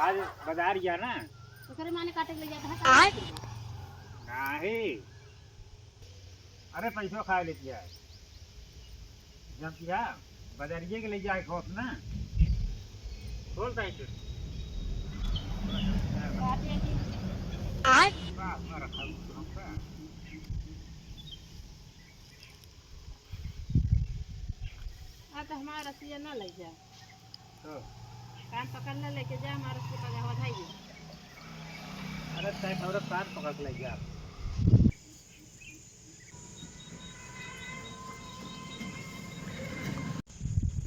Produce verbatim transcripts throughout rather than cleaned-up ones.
आज बाजार गया ना। ओकरे माने काटे के ले जात है, आय। काटे के ले जात है। नाही। अरे पैसो खाए लेती है। जब किया, बाजारिये के ले जाए खोस ना। खोल साइड से। काटे के। आय। वाह, वाह, रखा हुआ तो हमका। आ तो हमारा रसिया ना ले जा। तो? कान पकड़ ले, लेके जा, हमारा रसिया पगहवा धाई दे। अरे, तय हमरा कान पकड़ के ले जा।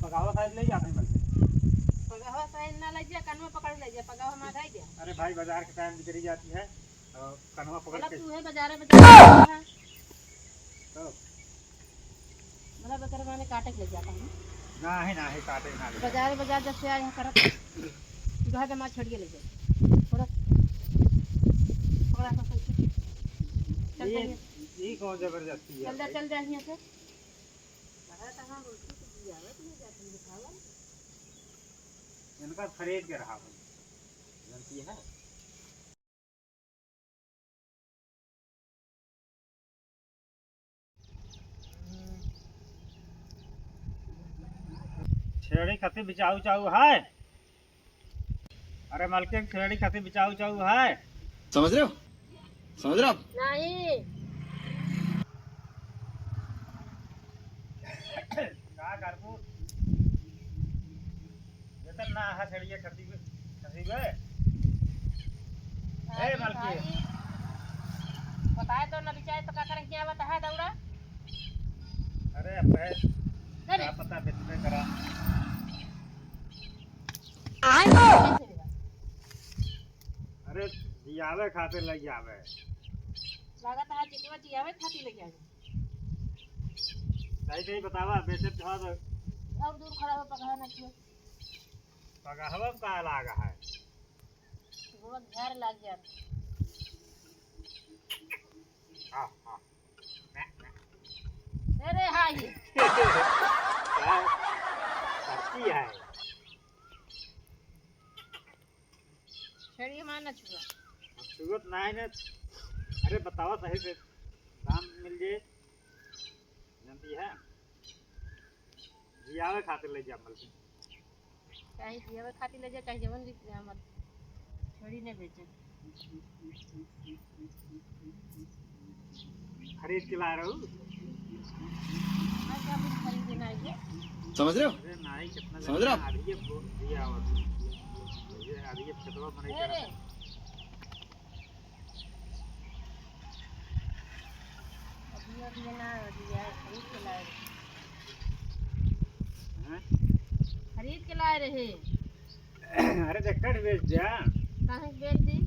पगहवा साइड ले जा, नहीं बल्कि। पगहवा साइड ना ले जा, कानवा पकड़ ले जा, पगहवा हमारा धाई दे। अरे भाई, बाजार के टाइम निकली जाती है। अ, कनवा पकड़ चला के। तू है बाजारे बाजार। तो? मतलब एकर माने काटे के ले जाता हूँ। नाही, नाही, काटे ना ले। बाजारे बाजार जब से आए हैं करत, सुधा के माँ छोड़िए ले जाए। थोड़ा, थोड़ा सा कुछ। चल, ये, चल, ये कौन जबरदस्ती है चल जा, भाई? चल जा यहाँ से। अरे तो हाँ, बोलती तो दिया है, तुम्हें क्या तुम दिखावा? इनका खरीद के रहा भाई। जानती है? छेड़ी खातिर बिचाऊ चाऊ है? अरे मालकिन, छेड़ी खातिर बिचाऊ चाऊ है? समझ रहे हो? समझ रहे हो आप? नहीं। का करबू? ये सब ना है, छेड़िए खसी गए, खसी गए। अरे ए, मालकिन। भाई, बताए तो ना बिचारे तो का करें, क्या बताए दौड़ा? अरे, अब है, अरे। क्या पता बेचबे करा। आए। कैसे मिला? अरे, जियावे खातिर लग जावे। लागत है चिकवा जियावे खातिर लग जावे। सही सही बतावा, बेचत हो तो। और दूर खड़ा हो, पगहा ना छुए। पगहवा में का लागा है? गोड़ झाड़ लाग जात। हाँ, हाँ। अरे हाय। क्या करती है? छेड़ी हमार ना छुआ। हम छुअत ना है ना। अरे बतावा सही से दाम मिल जाए। जानती है? जियावे खातिर ले जा मल। चाहे जियावे खातिर ले जा, चाहे जवन भी ले जा मल। छेड़ी ने बेचे। खरीद के ला रहू। हाँ, क्या कुछ खरीदे ना ये? समझ रहे हो? अरे नहीं, कितना समझ रहे हो? अभी ये बो-, ये आवत है। ये अभी ये खेतवा में नहीं अरे। चढ़ा। अभी, अभी ये ना, अभी ये खरीद के लाए रहे। हैं? खरीद के लाए रहे। अरे, तो कट बेच द्या। काहे बेच दी?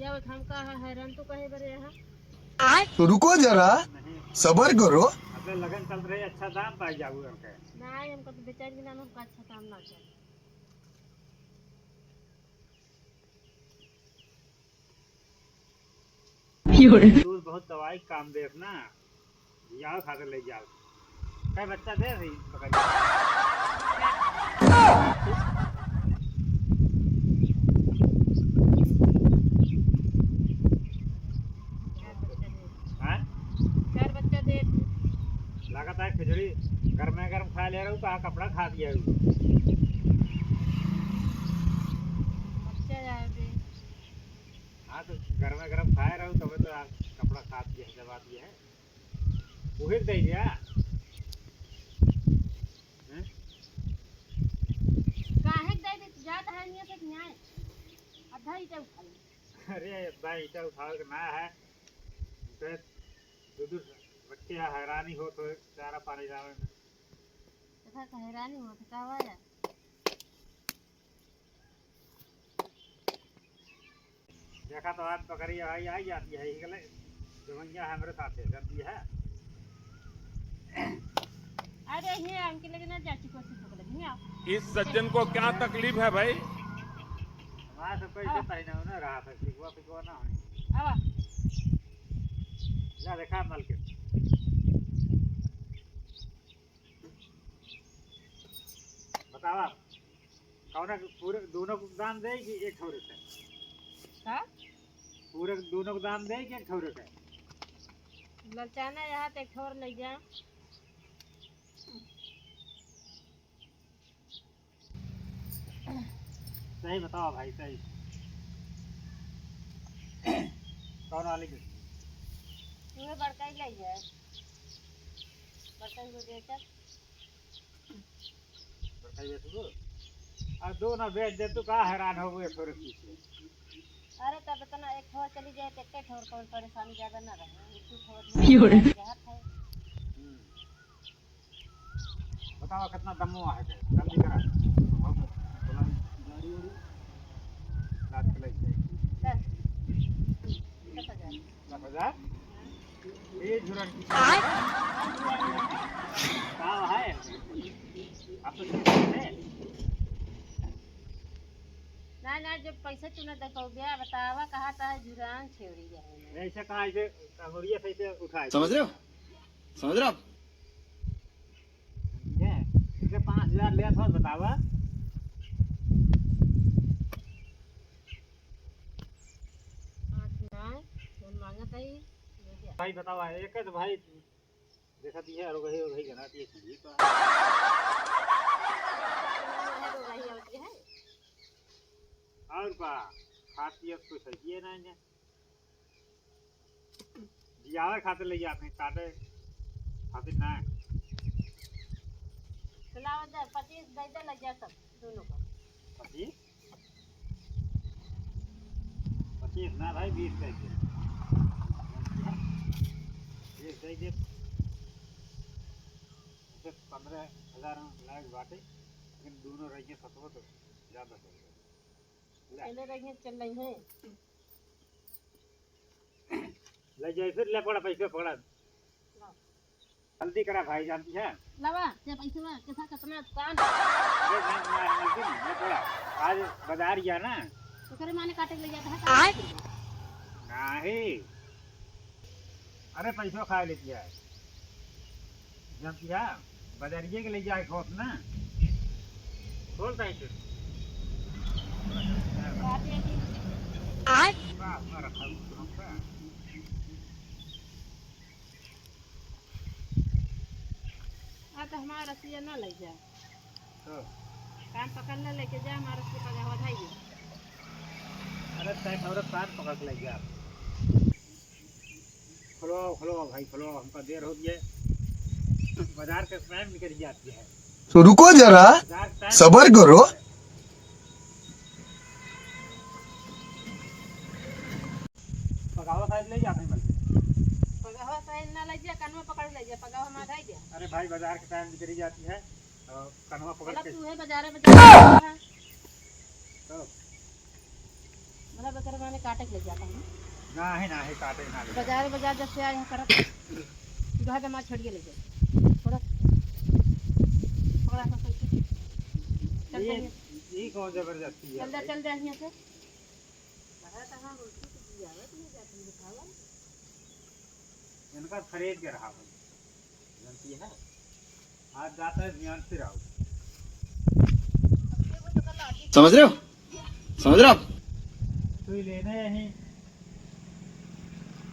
ये अब हम का है, हैरान तो कहे बरे यहाँ। तो रुको जरा, नहीं। सबर करो। अबे लगन चल रहे, अच्छा दाम पाई जाऊ हमके। नहीं, हमको तो बेचारी बिना हमका अच्छा दाम ना चल। दूध बहुत दवाई काम देत ना, जाओ खा के ले जाओ। कई बच्चा दे रही पकड़ के। हाँ? चार बच्चा दे। लागत है खिचड़ी गरमे गरम खा ले रहू, का कपड़ा खा दिया हूँ। बच्चा जाए दे। हाँ, तो गरमे गरम खाए रहू, तबे तो आप कपड़ा खा दिया है, दबा दिया है। उहे दे दिया। हैं? काहे के दे दे, जात है नियत है कि नहीं? आधा ईटा उठा ले। अरे, आधा ईटा उठावे के ना है। उनके दो दो बच्चे हैं, हैरानी हो तो चारा पानी लावे में। देखा, तो हैरानी हो तो का हुआ यार? देखा तो आज पकड़ी है भाई, आई जाती है, इही के ले जवनिया है हमरे साथे, जानती है? अरे, ये हमके लगे ना चाची को से पकड़ लिया। इस सज्जन को क्या तकलीफ है भाई? हमारे से पैसे आवा। पाई ना, ना रहा था, सिकवा, सिकवा ना होई। आवा। जा देखा मालकिन। बतावा। कौन है, पूरे दोनों को दाम दे कि एक ठौरे का? का? पूरे दोनों को दाम दे कि एक ठौरे का? ललचाना यहाँ ते एक ठौर ले जा। सही बताओ भाई, सही। कौन वाली के? तुम्हें बड़का ही ले जाए। बड़का ही को देकर। बड़का ही बेचबो? आ दो ना बेच दे, तू का हैरान हो गए थोड़े पीछे? अरे तब इतना एक ठोर चली जाए तो एक ठोर कौन परेशानी ज्यादा ना रहे। एक ठोर क्यों रे? जहाँ था। हम्म। बताओ कितना दमो है, जल्दी करा। बहुत बोला, गाड़ी उड़ी रात के लग जाएगी। दस। दस हजार। दस हजार? ये झुरन की आय। का है? आप तो ठीक है। ना, ना, जब पैसा तू ना दे पाओगे, बतावा कहाँ था झुरन छेड़ी है। ऐसे कहाँ, ऐसे अंगुरिया से ऐसे उठाए। समझ रहे हो? समझ रहे हो आप? ये, इनके पाँच हजार ले था, बतावा। पाँच ना, कौन मांगत है? ये क्या? भाई बतावा, एक है तो भाई, देखा दिया, और वही, वही जना दिए, ये तो है। और का, खात पियत तो सही है ना इन्हें। जियावे खातिर ले जाते हैं, काटे खातिर ना है। चलाओ जा, पच्चीस दे दे, ले जा सब, दोनों को। पच्चीस? पच्चीस ना भाई, बीस दे दे। बीस दे दे। उसे पन्द्रह हजार लायक बाटे, लेकिन दोनों रहिए सतवो तो ज्यादा हो गया। ले। चले रहिए, चल रही हैं। ले जाए, फिर ले पड़ा, पैसे पड़ा। ला। जल्दी करा भाई, जानती है? लावा, ये पैसे में कैसा कितना दुकान? अरे ना, ना, मलकिन, ले पड़ा। आज बाजार गया ना। तो करे माने काटे ले जाता है, आय। नहीं। अरे पैसो खा लेती है। जानती है? बाजारिये के ले जाए खोस ना। खोल दे इसे। आय। बा, बा, रखा हुआ तो हमका। आ तो हमारा रसिया ना ले जा। तो? कान पकड़ ले, लेके जा, हमारा रसिया पगावा धाई दे। अरे, तय खबरे कान पकड़ के ले जा। खोलो, खोलो भाई, खोलो, हमका देर हो गया। बाजार के टाइम निकल जाती है। तो रुको जरा, बाजार के टाइम सबर करो। पगावा साइज ले जाते हैं बल्कि। पगावा साइज ना ले जा, कनवा पकड़ ले जा, पगावा मार दे जा। अरे भाई, बाजार के टाइम निकल जाती है। कनवा पकड़ मतलब के। तू है बाजारे में जाता है। तो? मतलब एकर माने काटे के ले जाता है। नाही, नाही, काटे ना ले। बाजार, बाजार जब से आए हैं करत, उधर जमा छोड़िए ले जाए। थोड़ा, थोड़ा सा सही से। चल ये, दे। ये कौन जबरदस्ती है चल दे, भाई? चल दे यहाँ से। कहा था हम उनकी तो जियावत नहीं जाती है, खावा। इनका खरीद के रहा भाई। जानती है? आज जाता है ध्यान से रहो। समझ रहे हो? समझ रहे हो आप? तू ही लेने यहीं।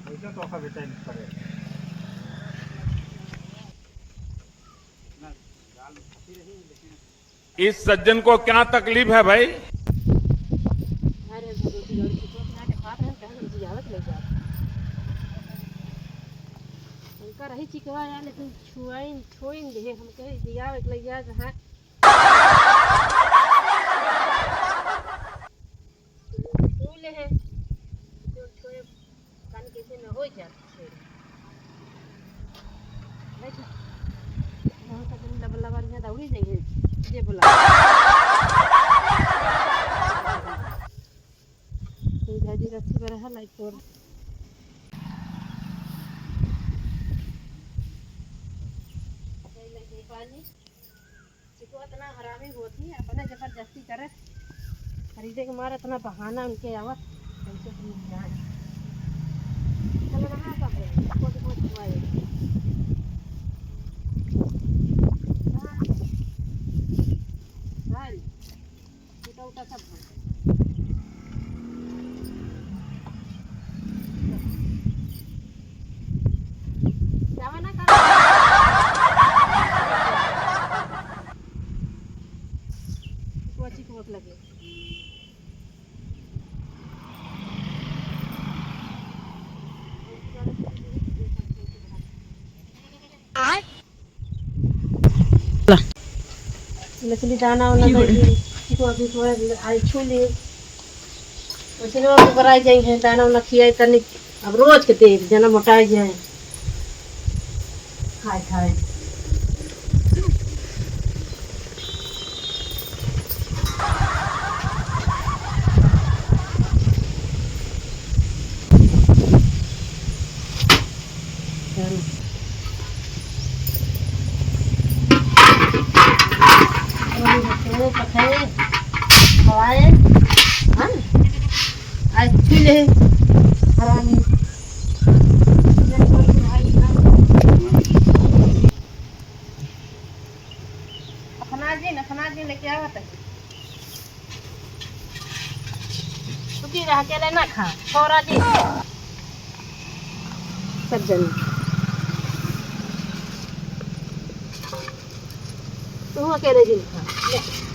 वैसे तो का बेटा नहीं पड़े। ना, दाल फंसी रही, लेकिन इस सज्जन को क्या तकलीफ है भाई? अरे, वो रोटी और चिकवा बना के खात रहे, कहाँ हम जियावत ले जात। उनका रही चिकवा यार, लेकिन छुआइन, छोइन दे, हम कहे जियावत ले जात, हाँ। फूल है, जो छोए कान कैसे में हो जात है। देख, बहुत दिन लबा लबा यहाँ दौड़ी जाइए, जे बोला। ये जाजी रस्सी पर है, लाइक तोड़। ये ले पानी। चिकवा इतना हरामी होती है, अपने जबरदस्ती करे, खरीदे के मारे इतना बहाना उनके आवत, कैसे तुम जाए। चलो नहा सब रे, चिकवा चिकवा छुआए। हाँ। हाँ। लकड़ी दाना वाना दे दी। तो अभी थोड़ा आई छू ली। वैसे ना वो बराई जाई है, दाना वाना खियाई तनी। अब रोज के तेल जना मोटाई जाए। खाए खाए। अखना जी, अखना जी लेके आवत है। तू की रह अकेले ना खा, छोरा जी। सब जन। तू अकेले जी खा। ले।